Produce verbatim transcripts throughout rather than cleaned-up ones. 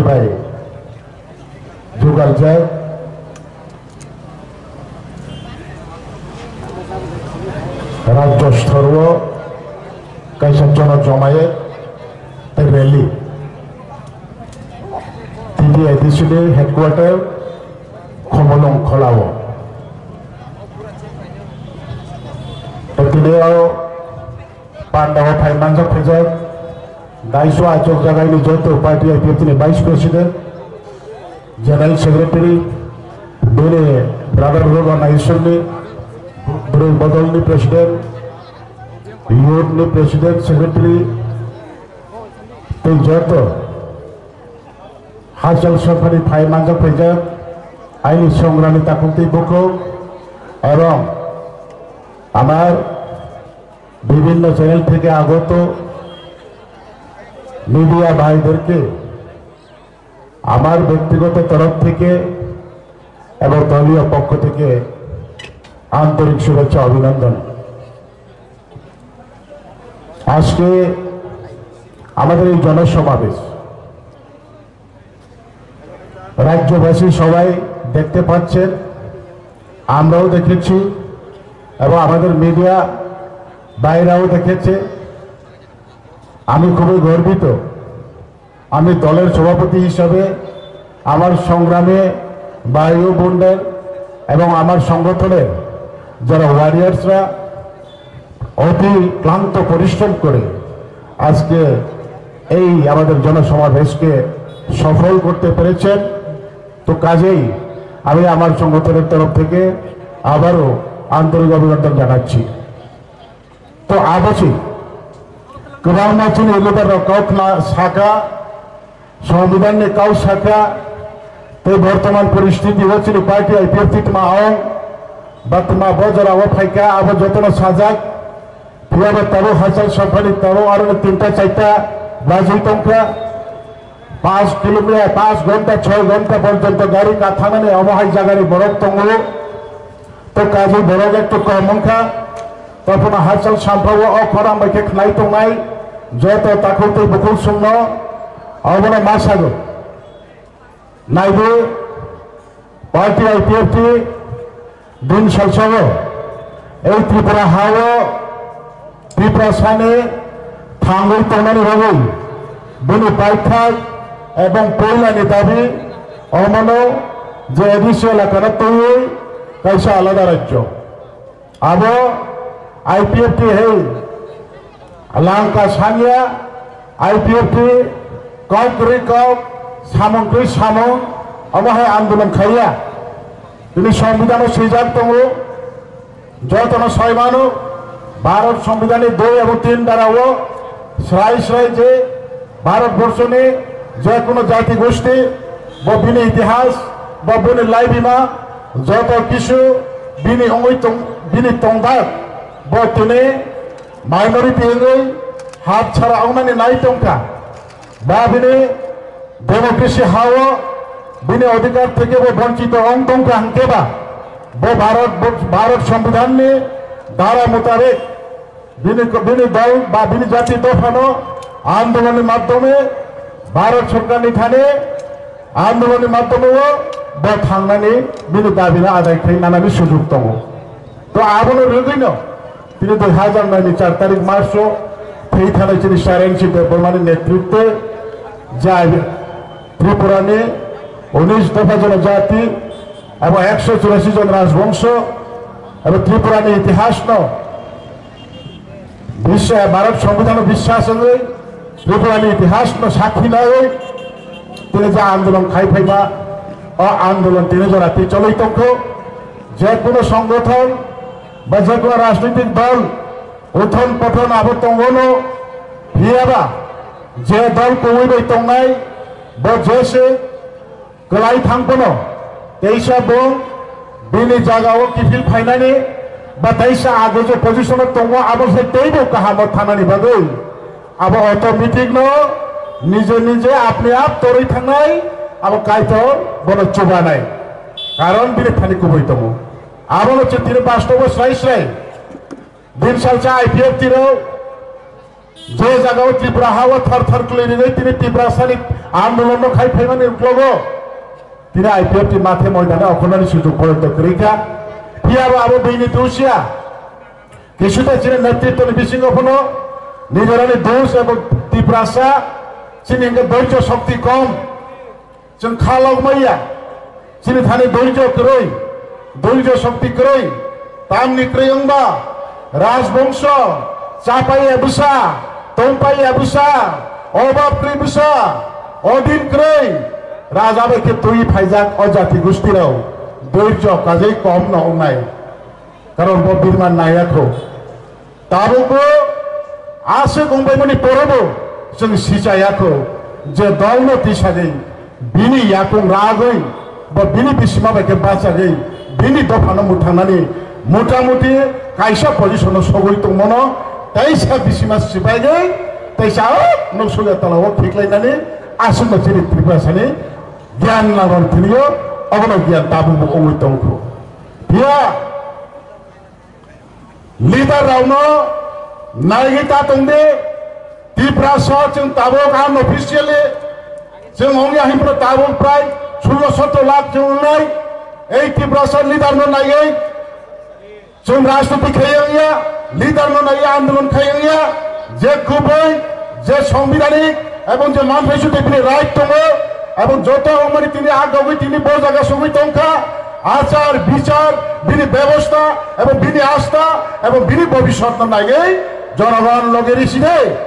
Bai jugaljak rajyo sthoro kaisa jono jomayet tei rally T T I D C ni headquarter Khumulwng Kholao. Tei tini o pandao phai manjak phaijak daiso achuk jagaini joto party I P F T ni vice president, general secretary, bini brotherhood organization ni, bwrwi bodol ni president, youth ni president, secretary, tei joto Hachal Sophani phai manjak phaijak aini songrani takhuk tei bukhuk, এবং আমার বিভিন্ন চ্যানেল থেকে আগত মিডিয়া ভাইদেরকে আমার ব্যক্তিগত তরফ থেকে এবং দলীয় পক্ষ থেকে আন্তরিক শুভেচ্ছা, অভিনন্দন। আজকে আমাদের এই জনসমাবেশ রাজ্যবাসী সবাই দেখতে পাচ্ছেন, আমরাও দেখেছি এবং আমাদের মিডিয়া ভাইরাও দেখেছে। আমি খুবই গর্বিত। আমি দলের সভাপতি হিসাবে আমার সংগ্রামে ভাই ও বোনদের এবং আমার সংগঠনের যারা ওয়ারিয়ার্সরা অতি ক্লান্ত পরিশ্রম করে আজকে এই আমাদের জনসমাবেশকে সফল করতে পেরেছেন। তো কাজেই আমি আমার সংগঠনের তরফ থেকে আবারও আন্তরিক অভিনন্দন জানাচ্ছি। To abo se kwbangma chini leader rok kok khna saka, Songbidan ni kau saka, tei bortoman poristiti o chini party I P F T tma ong, ba tma bo jora o phaika, abo jotono sajak. Phiya bo tabuk Hachal Sophani tabuk aro ni tinta charta bajwi tongkha. Panch kilometer, panch ghonta, choi ghonta porjonto gari kathanani omo hai jagani borok tongo. To kajwi borok ekto kom wngkha. Tophano Hachal Sampha o, o khorang bai khe khnai tongnai joto takhuk tei bukhuk songno obono ma sago. Naidu, party I P F T din salsao ei Tripura ha o Tiprasani thangwi tongnani bagwi bini paithak ebong poilani dabi omono je A D C elakano twiwi kaisa alada rajyo. Abo I P F T hai langka sanya, I P F T kok rwi kok, samung twi samung, omo hai andolon khaiya. Tini Songbidan o swijak tongo, jotono sai mano, Bharat Songbidan ni dui ebong tin dara o srai srai je Bharat Borso ni je kono jati gosti bo bini itihas, bo bini laibima, joto kisu bini ongoi tong, bini tongdak bo tini minority wngwi hap chara ongnani nai tongkha. Ba bini democracy ha o bini odhikar theke bo bonchito ong tongkha hwnkhe ba bo Bharat, Bharat Songbidan ni dara mutabik bini, bini dol ba bini jati dophano andolonni madhyome Bharat Sorkarni thani andolonni madhyome o bo thangnani bini dabino adai khai nanani sujug tongo. To abono rwgwino tini dui hazar noi ni char tarik March o thwi thanai chini Saransi Debbarmani netritwe jai Tripurani unis dopha jonojati abo ekso churasi jon rajbongso abo Tripurani itihasno biswa-, Bharat Songbidan o biswas wngwi Tripurani itihasno sakhi naiwi tini je andolon khai phaima o andolon tini jora twi choli tongkho. Je kono songgothon ba je kono rajnitik dol uthon pothon abo tongono, phiyaba je dol kuwi bai tongnai bo jese kwlai thang phano teisa bo bini jagao kiphil phainani ba teisa age je position o tongo abo se teibo kahamo thanani bagwi abo automatic no nije nije apni ap torwi thangnai abo Kaitor bono chubanai karon bini thani kubui tongo. Abono chwng tini bastobo srai srai din salsa I P F T rok je jagao Tripura ha o thar thar kwlwi rinai tini Tiprasani Andolonno khai phaimani uklogo tini I P F T mathe moidane okhornani sujuk porjonto kwrwi kha. Phiyabo abo bini dusia. Kisuta chini netritwni bisingo phano nijorani dus ebo Tiprasa chini hwnkhe doijo shokti kom. Chwng kha lok maya. Chini thani doijo kwrwi, doijo shokti kwrwi, tamni kwrwi wngba, rajbongso, chapaiya bwsa, tongpaiya bwsa, obab kwrwi bwsa, odin kwrwi, raja bai khe twi phaijak o jati gustirok, doijo kajai kom no wngnai. Karon bo birman naiya kho. Tabukbo aswk wngbaimani porobo chwng sichaya kho je dolno tisagwi bini yakung ragwi ba bini bisima bai khe bachagwi bini dophano mwthangnani mota moti kaisa position-o sogwi tongmano, teisa bisima sibaigwi teisa o nuksuya tolao khiklainani aswkno chini Tiprasani gyan nangor thwio, obono gyan tabukbo wngwi tongkho. Phiya Leader rokno naigwi ta tong di. Tiprasa chwng tabuk unofficially chwng wngya hinphano tabuk prai sullo sotro lakh chwng wngnai. Ei Tiprasa leader no naigwi chwng rajniti khai wngya, leader no naigwi andolon khai wngya. Je kubui, je songbidanik ebong je manthai sute bini right tongo, ebong joto wngmani tini agogwi tini bo jaga sogwi tongkha. Achar bichar, bini bebosta ebong bini asta ebong bini bobiswtno naigwi jonogon loge risi de.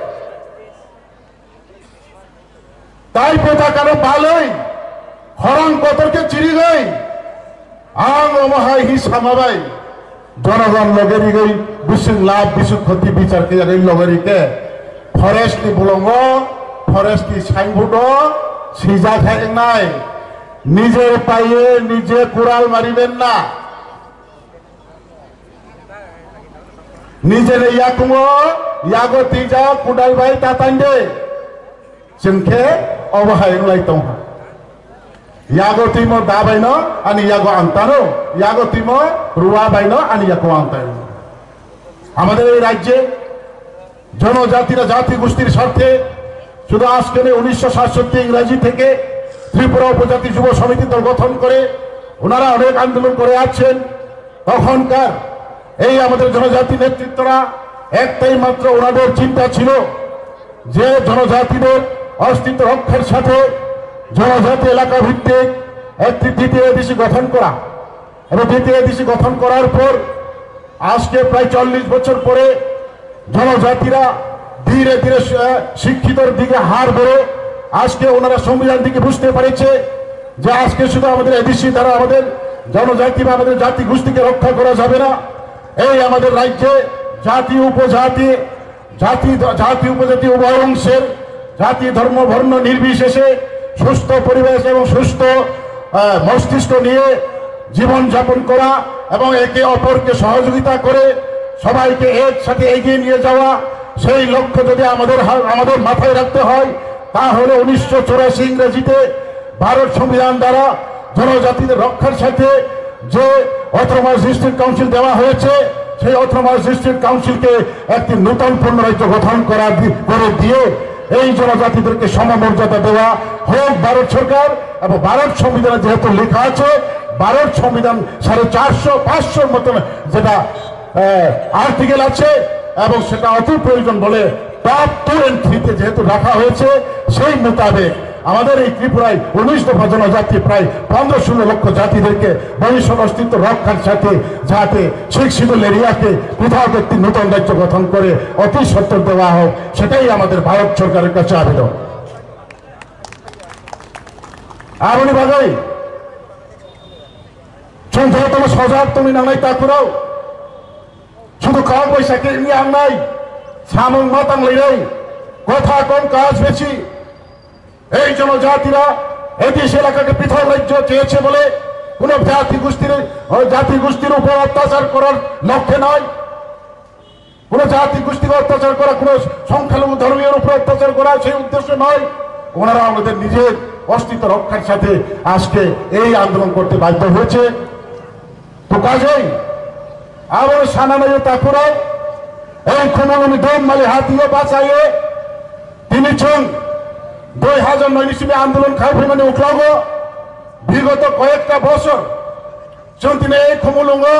Tai potakano balwi khorang kotor khe chirigwi ang omo hai hi sama bai. Jonogon loge rigwi bising lab bising khoti bichar khe yagwi loge rikhe forest ni bolongo, forest ni signboard o sijak hai wngnai, "Nije paiye nije kural mariben na." Nijeni yakungo yago twijak kudal bai tatande. Chwng khe obo hai wnglai tongha. Yago twimo da baino ani yago ang tano, yago twimo ruwa baino ani yago ang tano. আমাদের এই রাজ্যে জনজাতিরা জাতিগোষ্ঠীর স্বার্থে শুধু আজকে নয়, উনিশশো সাতষট্টি ইংরাজি থেকে ত্রিপুরা উপজাতি যুব সমিতি দল গঠন করে ওনারা অনেক আন্দোলন করে আসছেন। তখনকার এই আমাদের জনজাতি নেতৃত্বরা একটাই মাত্র ওনাদের চিন্তা ছিল যে জনজাতিদের অস্তিত্ব রক্ষার সাথে জনজাতি এলাকা ভিত্তিক একটি দ্বিতীয় এডিসি গঠন করা এবং দ্বিতীয় এডিসি গঠন করার পর আজকে প্রায় চল্লিশ বছর পরে জনজাতিরা ধীরে ধীরে শি-, শিক্ষিতর দিকে হার বেড়ে আজকে ওনারা সংবিধান দিকে বুঝতে পেরেছে যে আজকে শুধু আমাদের এডিসি দ্বারা আমাদের জনজাতি বা আমাদের জাতিগোষ্ঠীকে রক্ষা করা যাবে না। এই আমাদের রাজ্যে জাতি উপজাতি, জাতি, জাতি উপজাতি উভয় অংশের জাতি, ধর্ম, বর্ণ নির্বিশেষে সুস্থ পরিবেশ এবং সুস্থ, আহ, মস্তিষ্ক নিয়ে জীবনযাপন করা এবং একে অপরকে সহযোগিতা করে সবাইকে একসাথে এগিয়ে নিয়ে যাওয়া, সেই লক্ষ্য যদি আমাদের হা-, আমাদের মাথায় রাখতে হয়, তাহলে উনিশশো চুরাশি ইংরেজিতে ভারত সংবিধান দ্বারা জনজাতিদের রক্ষার স্বার্থে যে অটোনমাস ডিস্ট্রিক্ট কাউন্সিল দেওয়া হয়েছে, সেই অটোনমাস ডিস্ট্রিক্ট কাউন্সিলকে একটি নূতন পূর্ণ রাজ্য গঠন করা দি-, করে দিয়ে এই জনজাতিদেরকে সমমর্যাদা দেওয়া হোক ভারত সরকার। এবং ভারত সংবিধানে যেহেতু লেখা আছে, ভারত সংবিধান সাড়ে চারশো পাঁচশোর মতন যেটা আর্টিকেল আছে এবং সেটা অতি প্রয়োজন বলে টপ টু এন্ড থ্রিতে যেহেতু রাখা হয়েছে, সেই মোতাবেক আমাদের এই ত্রিপুরায় উনিশ দফা জনজাতি প্রায় পনেরো ষোলো লক্ষ জাতিদেরকে ভবিষ্যৎ অস্তিত্ব রক্ষার সাথে যাতে সিক্স শিডিউল এরিয়াকে পৃথক একটি নতুন রাজ্য গঠন করে অতি সত্বর দেওয়া হোক, সেটাই আমাদের ভারত সরকারের কাছে আবেদন। Aboni bagwi chwng jotono sojak tongwi nangnai takhurok. Sudhu kok bai sakhe wngya wngnai, samung ma tanglainai, kotha kom kaj besi. এই জনজাতিরা এদেশ এলাকাকে পৃথক রাজ্য চেয়েছে বলে কোনো জাতি গোষ্ঠীর, জাতি গোষ্ঠীর উপর অত্যাচার করার লক্ষ্যে নয়। কোনো জাতি গোষ্ঠীকে অত্যাচার করা, কোনো সংখ্যালঘু ধর্মীয়র উপর অত্যাচার করা সেই উদ্দেশ্য নয়। ওনারা আমাদের নিজের অস্তিত্ব রক্ষার সাথে আজকে এই আন্দোলন করতে বাধ্য হয়েছে। তো কাজেই আবার সানানায় তারপরে এই খুমুলুনি দম মালি হাতিয়ে বাঁচাইয়ে তিনি ছং Dui hajar noi ni simi andolon khai phaimani uklogo bigoto koyekta bosor chwng tini ei Khumulwngo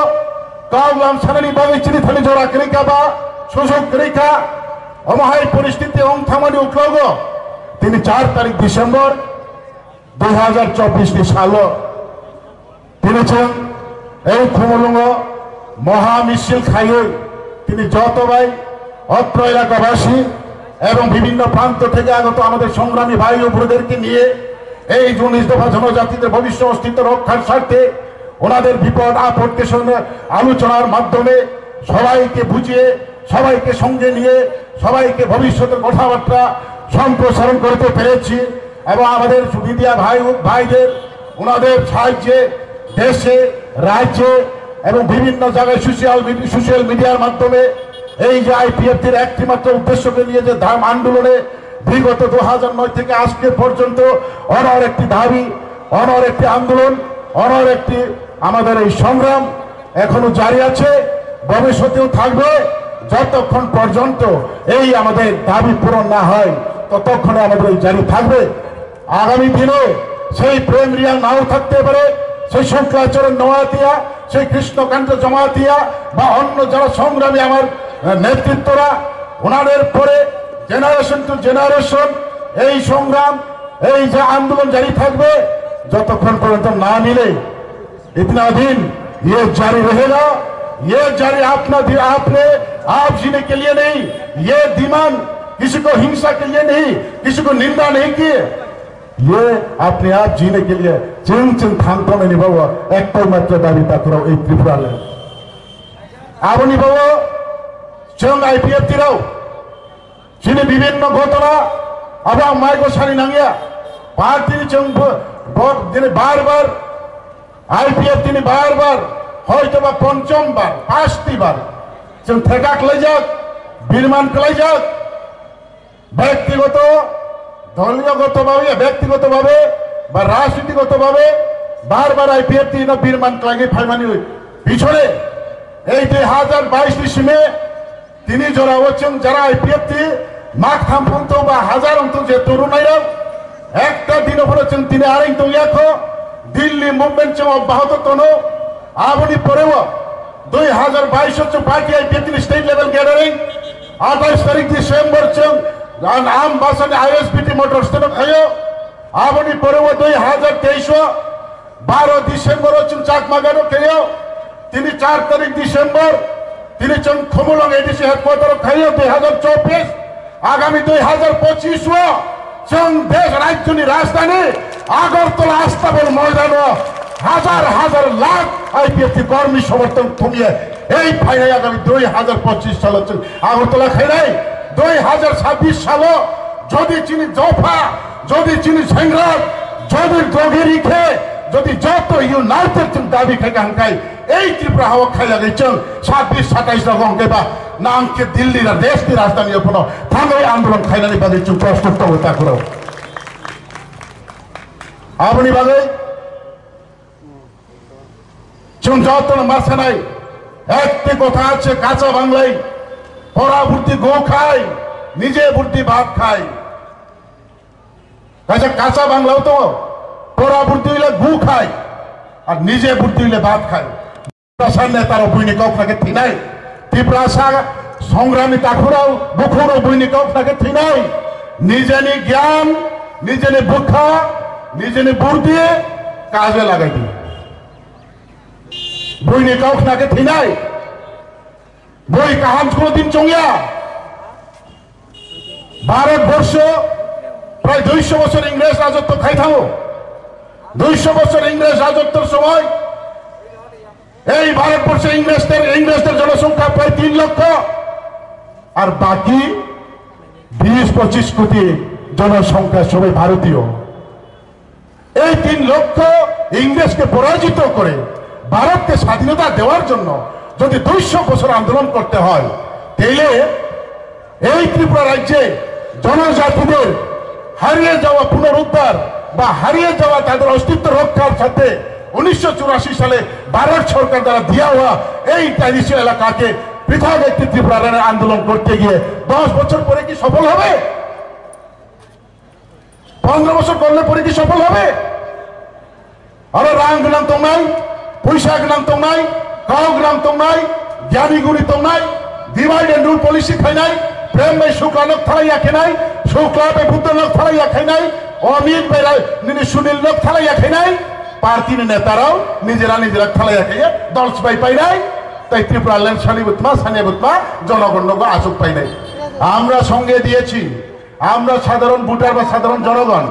kok lam sanani bagwi chini thani jora kwrwi kha ba sujog kwrwi kha. Omo hai poristiti wng thangmani uklogo tini char tarik December dui hajar chobbish ni salo tini chwng ei Khumulwngo moha misil khaiwi tini joto bai otro elakabasi এবং বিভিন্ন প্রান্ত থেকে আগত আমাদের সংগ্রামী ভাই ও বোনদেরকে নিয়ে এই উনিশ দফা জনজাতিদের ভবিষ্যৎ অস্তিত্ব রক্ষার স্বার্থে ওনাদের বিপদ আপদকে সঙ্গে আলোচনার মাধ্যমে সবাইকে বুঝিয়ে, সবাইকে সঙ্গে নিয়ে, সবাইকে ভবিষ্যতের কথাবার্তা সম্প্রসারণ করতে পেরেছি। এবং আমাদের মিডিয়া ভাই ও ভাইদের ওনাদের সাহায্যে দেশে, রাজ্যে এবং বিভিন্ন জায়গায় সোশ্যাল মিডি-, সোশ্যাল মিডিয়ার মাধ্যমে এই যে আইপিএফটির একটিমাত্র উদ্দেশ্যকে নিয়ে যে ধাম আন্দোলনে বিগত দু হাজার নয় থেকে আজকে পর্যন্ত অনর একটি দাবি, অনর একটি আন্দোলন, অনর একটি আমাদের এই সংগ্রাম এখনো জারি আছে, ভবিষ্যতেও থাকবে। যতক্ষণ পর্যন্ত এই আমাদের দাবি পূরণ না হয়, ততক্ষণে আমাদের এই জারি থাকবে। আগামী দিনে সেই প্রেম রিয়াং নাও থাকতে পারে, সেই শুক্লাচরণ নোয়াতিয়া, সেই কৃষ্ণকান্ত জমাতিয়া বা অন্য যারা সংগ্রামী আমার, আহ, নেতৃত্বরা, ওনাদের পরে জেনারেশন টু জেনারেশন এই সংগ্রাম, এই যে আন্দোলন জারি থাকবে, যতক্ষণ পর্যন্ত না মিলে इतना दिन ये जारी रहेगा। ये जारी अपना दि-, आपने, आप जीने के लिए नहीं, ये डिमांड किसी को हिंसा के लिए नहीं, किसी को निंदा नहीं किए, ये अपने आप जीने के लिए। Chwng chwng thang tongnai ni bago ektai matro dabi takhurao ei Tripura le. Aboni bago chwng IPFT rao chini bibhinno ghotona abo ang maigo sani nangya. Party ni chwng bo, bo, dini bar bar IPFT ni bar bar, hoito ba ponchom bar, pasti bar chwng theka khlaijak, birman khlaijak, ব্যক্তিগত, দলীয়গতভাবে, ব্যক্তিগতভাবে বা রাজনীতিগতভাবে বার বার IPFT no birman khlaigwi phaimani pichone ei dui hazar bais ni sime tini jora o chwng jara IPFT mak tham phungto ba hazar wngto je turunairok ekta dino phano chwng tini areng tongya kho. Delhi movement chwng obbahoto tono. Aboni poreo dui hazar bais o chwng party IPFT ni state level gathering atais tarik December chwng Ambasani ISBT motor stand o khaio. Aboni poreo dui hazar teis o baro December o chwng Chakma Gano khaio. Tini char tarik December tini chwng Khumulwng ADC headquarter o khaio dui hazar chobbish. Agami dui hazar pochis o chwng desh rajyoni rajdhani Agartala Astabol moidano hazar hazar lakh IPFT kormi somorthon thumye ei phainai agami dui hazar pochis salo chwng Agartala khainai. Dui hazar chabbish salo jodi chini dopha, jodi chini sengra, jodi dogiri khe, jodi joto united chwng dabi khai kaham khai ei Tripura hao khailagwi chwng sabbish satais rok hwnkhe ba nang khe Delhi ra desh ni rajdhani o phano thangwi andolon khainani bagwi chwng prostut tongo takhurao. Aboni bagwi chwng jotono ma sanai ekti kotha se kacha banglai pora burti go khai nije burti bhat khai. Kaisa kacha bangla o tongo, pora burti hwile gu khai, ar nije burti hwile bhat khai. Tiprasa netarok buini kok khna khe thinai, Tiprasa songrami takhurao bukhurok buini kok khna khe thinai, nijeni gyan, nijeni bwkha, nijeni burti kaje lagai di. Buini kok khna khe thinai. Boi kaham kuno din chongya. Bharatvarsha প্রায় দুইশো বছর ইংরেজ রাজত্ব খাই থাকো। দুইশো বছর ইংরেজ রাজত্বর সময় এই ভারতবর্ষে ইংরেজদের, ইংরেজদের জনসংখ্যা প্রায় তিন লক্ষ, আর বাকি বিশ পঁচিশ কোটি জনসংখ্যা সবাই ভারতীয়। এই তিন লক্ষ ইংরেজকে পরাজিত করে ভারতকে স্বাধীনতা দেওয়ার জন্য যদি দুইশো বছর আন্দোলন করতে হয়, তাইলে এই ত্রিপুরা রাজ্যে জনজাতিদের হারিয়ে যাওয়া পুনরুদ্ধার বা হারিয়ে যাওয়া তাদের অস্তিত্ব রক্ষার সাথে উনিশশো চুরাশি সালে ভারত সরকার দ্বারা দেওয়া হওয়া এই ট্রাডিশনাল এলাকাকে পৃথক একটি ত্রিপুরা রাজ্যের আন্দোলন করতে গিয়ে দশ বছর পরে কি সফল হবে? পনেরো বছর করলে পরে কি সফল হবে? আরো রাং গনাং tongnai, poisa gwnang tongnai, kau gwnang tongnai, gyani guni tongnai, divide and rule policy khainai, Prem bai Shukla nok thalai ya khainai, Shukla bai Buddha nok thalai ya khainai, Amit bai Ra-, nini Sunil nok thalai ya khainai, party ni neta rao nijera nijera thalai ya khaiya, dol sbai painai, tai Tripura land sani butma, sani butma, jonogon nogo asuk painai. Amra songe diyechi, আমরা সাধারণ ভোটার বা সাধারণ জনগণ,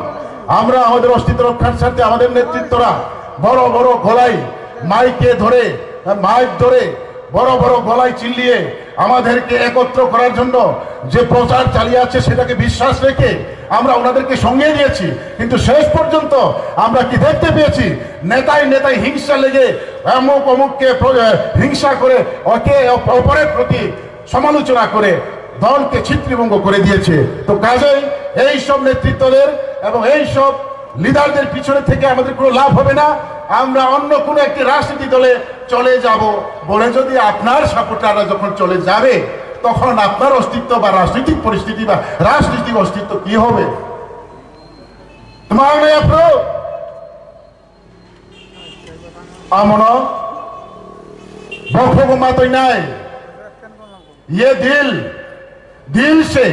আমরা আমাদের অস্তিত্ব রক্ষার স্বার্থে আমাদের নেতৃত্বরা বড় বড় গলায় মাইকে ধরে, মাইক ধরে বড় বড় গলায় চিল্লিয়ে আমাদেরকে একত্র করার জন্য যে প্রচার চালিয়ে আছে, সেটাকে বিশ্বাস রেখে আমরা ওনাদেরকে সঙ্গে নিয়েছি। কিন্তু শেষ পর্যন্ত আমরা কি দেখতে পেয়েছি? নেতায় নেতায় হিংসা লেগে অমুক অমুককে প্র-, হিংসা করে একে অপ-, অপরের প্রতি সমালোচনা করে দলকে ছিত্রভঙ্গ করে দিয়েছে। তো কাজেই এই সব নেতৃত্বদের এবং এই সব লিডারদের পিছনে থেকে আমাদের কোনো লাভ হবে না। আমরা অন্য কোনো একটি রাজনীতি দলে চলে যাব বলে যদি আপনার সাপোর্টাররা যখন চলে যাবে, তখন আপনার অস্তিত্ব বা রাজনৈতিক পরিস্থিতি বা রাজনৈতিক অস্তিত্ব কি হবে? তোমার নেই আপনার Amono bokhogo matoi nai. Ye dil, dil se,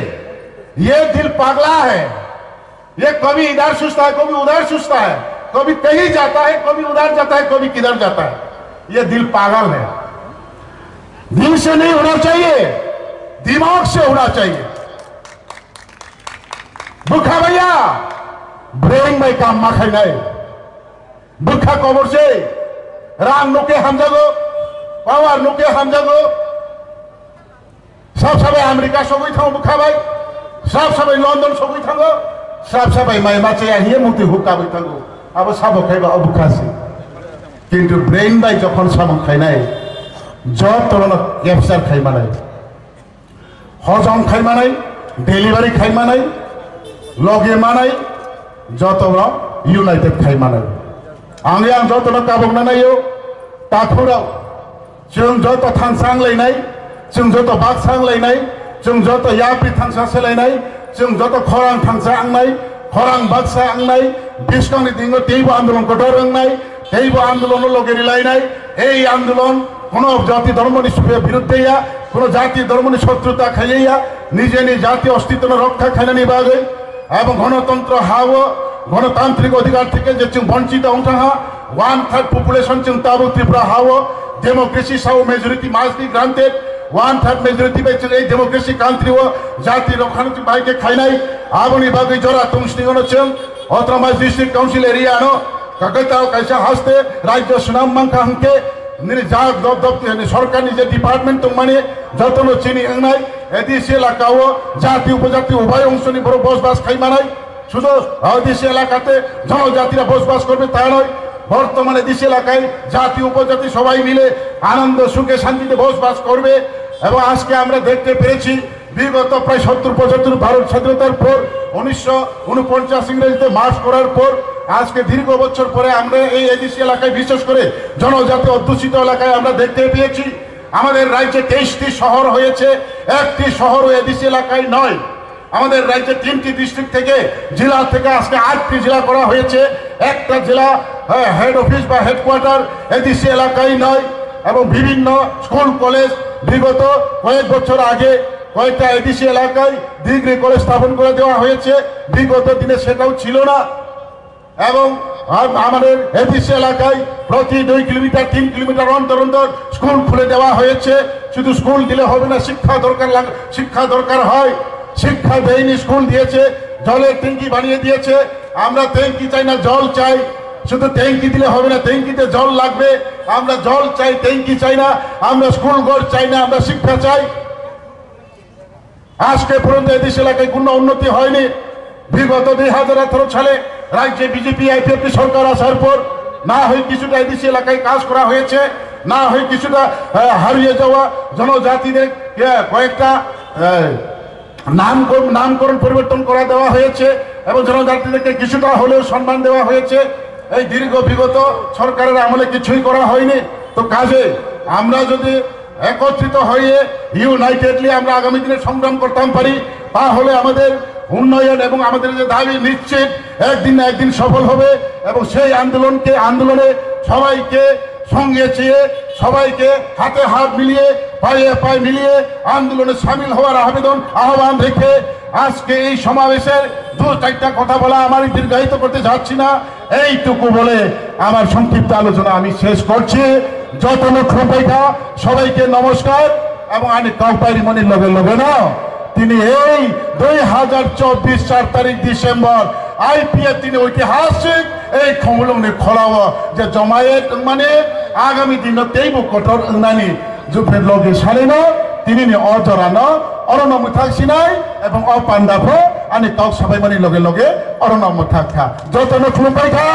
ye dil pagla hai. Ye kabhi idhar sochta hai, kabhi udhar sochta hai, kabhi kahin jata hai, kabhi udhar jata hai, kabhi kidhar jata hai. Ye dil pagal hai. Dil se nahi hona chahiye, dimag se hona chahiye. Bwkha baiya, brain bai kam ma khainai. Bwkha kobor se, rang nuke hamjago, power nuke hamjago. Sab sabai America sogwi thango bwkha bai, sab sabai London sogwi thango, sab sabai mai mache ya hiye muti hukka bai thango. Abo sabo khaiba o bwkha se. Kintu brain bai jokhon samung khainai, jotono capture khaimanai. Hojom khaimanai, delivery khaimanai, loge manai, jotono united khaimanai. Ang yang jotono kabokna naio, takhurao. Chwng joto thansa wnglainai, chwng joto baksa wnglainai, chwng joto yapri thansa selainai, chwng joto khorang thansa wngnai, khorang baksa wngnai, bwskangni dingo teibo andolon kotor wngnai, teibo andolono loge rilainai, ei andolon kono jati dhormoni biruddhe ya, kono jati dhormoni sotruta khaiya, nijeni jati ostitwno rokha khainani bagwi, ebong gonotantro hao, gonotantrik odhikar theke je chwng bonchito wng thangha, one third population chwng tabuk Tripura hao, democracy sao majority must be granted, one third majority bai chwng ei democracy country o jati rokha no chwng bai khe khainai, aboni bagwi jora tong sningo no chwng Autonomous District Council area no kakwtal kaisa haste rajyo swnam mankha hwnkhe nini jak dob dob ni sorkar ni je department tongmani jotono chini wngnai A D C elaka o jati upojati ubai ongso ni borok bosbas khaimanai. শুধু এডিসি এলাকাতে জনজাতিরা বসবাস করবে তা নয়, বর্তমানে এডিসি এলাকায় জাতি উপজাতি সবাই মিলে আনন্দ সুখে শান্তিতে বসবাস করবে। এবং আজকে আমরা দেখতে পেরেছি বিগত প্রায় সত্তর পঁচাত্তর ভারত স্বাধীনতার পর উনিশশো উনপঞ্চাশ ইংরেজিতে মার্চ করার পর আজকে দীর্ঘ বছর পরে আমরা এই এডিসি এলাকায়, বিশেষ করে জনজাতি অধ্যুষিত এলাকায় আমরা দেখতে পেয়েছি আমাদের রাজ্যে তেইশটি শহর হয়েছে, একটি শহরও এডিসি এলাকায় নয়। আমাদের রাজ্যে তিনটি ডিস্ট্রিক্ট থেকে, জেলা থেকে আজকে আটটি জেলা করা হয়েছে। একটা জেলা, হ্যাঁ, হেড অফিস বা হেডকোয়ার্টার এডিসি এলাকায় নয়। এবং বিভিন্ন স্কুল কলেজ বিগত কয়েক বছর আগে কয়েকটা এডিসি এলাকায় ডিগ্রি কলেজ স্থাপন করে দেওয়া হয়েছে, বিগত দিনে সেটাও ছিল না। এবং আম-, আমাদের এডিসি এলাকায় প্রতি দুই কিলোমিটার, তিন কিলোমিটার অন্তর অন্তর স্কুল খুলে দেওয়া হয়েছে। শুধু স্কুল দিলে হবে না, শিক্ষা দরকার লাগ-, শিক্ষা দরকার হয়। শিক্ষা দেয়নি, স্কুল দিয়েছে, জলের ট্যাঙ্কি বানিয়ে দিয়েছে। আমরা ট্যাঙ্কি চাই না, জল চাই। শুধু ট্যাঙ্কি দিলে হবে না, ট্যাঙ্কিতে জল লাগবে। আমরা জল চাই, ট্যাঙ্কি চাই না। আমরা স্কুল ঘর চাই না, আমরা শিক্ষা চাই। আজকে পর্যন্ত এডিসি এলাকায় কোনো উন্নতি হয়নি। বিগত দুই হাজার আঠারো সালে রাজ্যে বিজেপি আইপিএফটি সরকার আসার পর না হয় কিছুটা এডিসি এলাকায় কাজ করা হয়েছে, না হয় কিছুটা, আহ, হারিয়ে যাওয়া জনজাতিদের, আহ, কয়েকটা, আহ, নাম, নামকরণ পরিবর্তন করা দেওয়া হয়েছে এবং জনজাতিদেরকে কিছুটা হলেও সম্মান দেওয়া হয়েছে। এই দীর্ঘ বিগত সরকারের আমলে কিছুই করা হয়নি। তো কাজে আমরা যদি একত্রিত হয়ে ইউনাইটেডলি আমরা আগামী দিনে সংগ্রাম করতাম পারি, তাহলে আমাদের উন্নয়ন এবং আমাদের যে দাবি নিশ্চিত একদিন না একদিন সফল হবে এবং সেই আন্দোলনকে, আন্দোলনে সবাইকে সঙ্গে চেয়ে, সবাইকে হাতে হাত মিলিয়ে, পায়ে পায়ে মিলিয়ে আন্দোলনে সামিল হওয়ার আবেদন, আহ্বান রেখে আজকে এই সমাবেশের দু চারটা কথা বলা, আমার দীর্ঘায়িত করতে যাচ্ছি না। এইটুকু বলে আমার সংক্ষিপ্ত আলোচনা আমি শেষ করছি। যতন খুলপাইখা, সবাইকে নমস্কার। এবং আমি কাউপাইরি মনির লগে লগে না, তিনি এই দুই হাজার চব্বিশ চার তারিখ ডিসেম্বর আইপিএফ তিনি ঐতিহাসিক এই খমুলুংনি খোলাও যে জমায়েত মানে আগামী দিন তেইব কঠোর নানি জুফের লগে সালেন, তিনি নি অজরান অরণ মুথাক সিনাই এবং অপান্ডাফ আমি কাউ সবাই মানে লগে লগে অরণ মুথাক খা। যতন খুলপাইখা।